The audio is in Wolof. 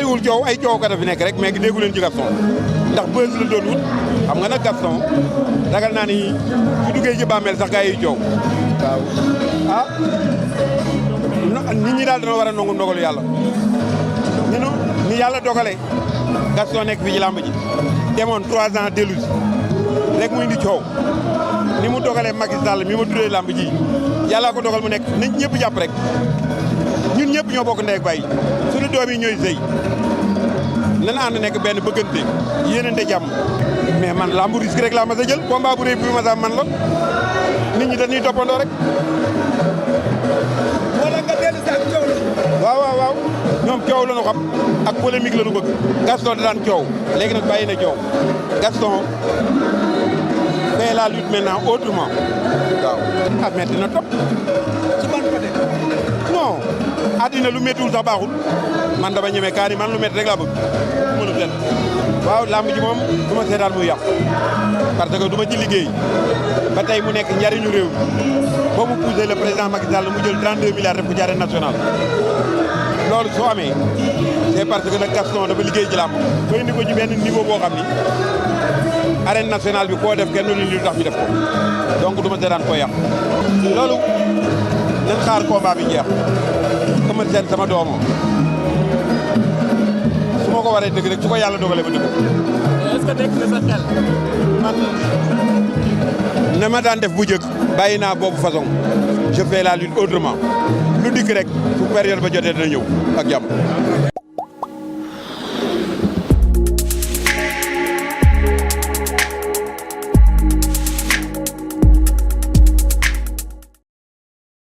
bariwul coow ay coow kat a fi nekk rek mais déggu leen ci Gaston ndax bës la doon wut xam nga nag Gaston ragal naa ni su duggee ci bàmmeel sax gaa yi coow waaw ah nit ñi daal dana war a nangu ndogalu yàlla ni yàlla dogale Gaston nekk fii ci làmb ji demoon 3 ans dellu si rek mu indi coow ni mu dogalee Macky Sall mi ma tuddee làmb ji yàlla ko dogal mu nekk nañ ñëpp jàpp rek ñun ñëpp ñoo bokk ndey ak baay suñu doom yi ñooy sëy nan ànd nekk benn bëggante yéenante jàmm mais man lambu risque rek laa mas a jël combat bu rëy bi ma sa man la nit ñi dañuy toppandoo rek. wala nga dellu si ak coow la. waaw ñoom coow la ñu xam ak polémique la ñu bëgg Gaston da daan coow léegi nag bàyyi na coow Gaston fait la lutte maintenant autrement waaw. ah metti na topp. ci ban côté. non àddina lu méttiwul sax baaxul man dama ñeme kaani man lu métti rek laa bëgg mënu leen waaw làmb ji moom du ma seetaan muy yàqu parce que du ma ci liggéey ba tey mu nekk njariñu réew ba mu poussé le président Macky Sall mu jël 32 milliards def ko ci arène nationale loolu soo amee c'est parce que nag Gaston dafa liggéey ci làmb ba indi ko ci benn niveau boo xam ni arène nationale bi koo def kenn lu li tax ñu def ko donc du ma seetaan koo yàq loolu nañ xaar combat bi jeex Eumeu Sène sama doomo su ma ko waree dëgg rek su ko yàlla dogalee ba dëgg. est-ce que nekk na sa xel. man na ma daan def bu njëkk bàyyi naa boobu façon je fais la lutte autrement lu dikk rek fu période ba jotee dina ñëw ak jàmm.